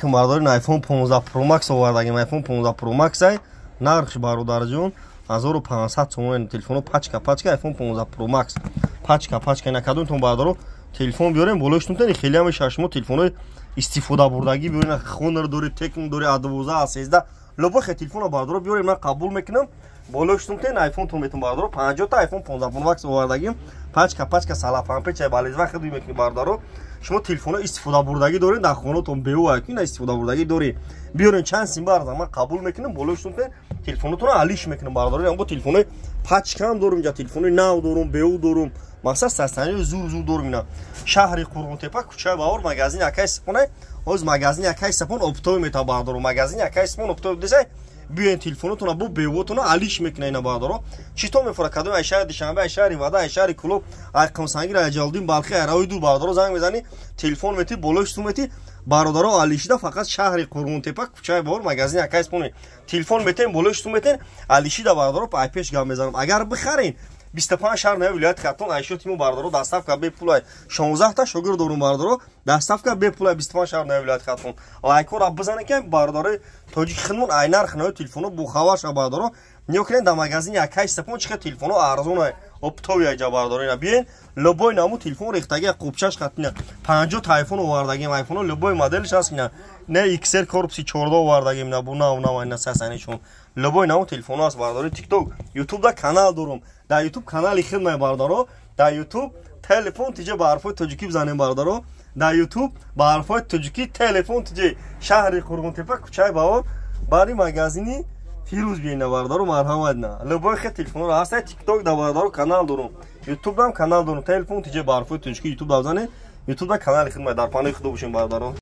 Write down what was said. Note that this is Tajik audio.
Бародари, iPhone 15 Pro Max овардагим. iPhone 15 Pro Max ай, нархш, бародарҷон, 1500 сомон. Телефоно пачка пачка, iPhone 15 Pro Max пачка пачка. Ина кадомтон, бародаро, телефон биёрем, болои шутумтани хеле меша. Шумо телефонои истифодабурдагӣ биёрем, Honor дори, Tecno дори, A12, A13, любой хе телефоно, бародаро, биёрем, ман қабул мекунам, болои шутумтен iPhone тон метон. Бародаро, 50 та iPhone 15 Pro Max овардагим, пачка пачка, салафанпечай, балезва хидуй мекунем. Бародаро, шумо телефоно истифодабурдагӣ доред дар хонатон, беу ина истифодабурдагӣ доред, биёрен, чанд сим барзам, ман қабул мекунам, болои шутумтен телефонотонро алиш мекунам. Бародаро, бо телефонои пачкаам дорум, инҷа телефонои нав дорум, беу дорум, мақсад састаниҳои зур зур дорум. Ина шаҳри Қурғонтепа, кӯчаи Баҳор, магазини акай Сипоне. Ҳоз магазини акай Сипон оптовый мета, бародаро, магазини акай Сипон оптовый десай, биёен, телефонотона бо бевотона алиш мекуна. Ина, бародаро, чито мефора, кадом ай шаҳри Душанбе, ай шаҳри Вада, ай шаҳри Кулоб, ай Қумсангир, ай Ҷалдин, Балхи, ай раои дур, бародаро, занг мезанӣ, телефон мети, болои шуту мети. Бародаро, алишида фақат шаҳри Қурғонтепа, кӯчаи Баҳор, магазини акай Сипоне. Телефон метен, болои шуту метен, алишида, бародаро, ай пеш гап мезанам. Агар бихарен, 25 шаҳр нави вилояти Хатлон айшоти мо, бародаро, доставка бепулай. 16 та шогирд дорум, бародаро, доставка бепулай, 25 шаҳр нави вилояти Хатлон. Лайкҳоро бизанед, ки бародарои тоҷики хидмон ай нарх нави телефоно бохабар ша. Бародаро, нигоҳ кунед, дар магазини акай Сапон чӣ хел телефоно арзонай, оптовый айҷа. Бародаро, ина биен, любой наму телефон рехтаги, қубчаш хатина. 50 та айфон овардагим, айфоно любой моделш ҳаст. Ина не XR корпуси 14 овардагим, ина бу нав нав, ина сасанишон, любой наму телефоно ҳаст. Бародари, Тикток, Ютуб да канал дорум, дар Ютуб канали хидмай. Бародаро, дар Ютуб Телефон тиҷа ба ҳарфҳои тоҷикӣ бизанем. Бародаро, дар Ютуб ба ҳарфҳои тоҷикӣ Телефон тиҷа, шаҳри Қурғонтепа, кӯчаи Баҳор, бари магазини Фирӯз биена. Бародаро, марҳамат, на любой хе телефонро ҳаста. Тикток да, бародаро, канал дорум, Ютубдам канал дорум, Телефон тиҷа ба ҳарфҳои тоҷикӣ Ютуб да бизанед, Ютуб да канали хидмай. Дар панои Худо бошем, бародаро.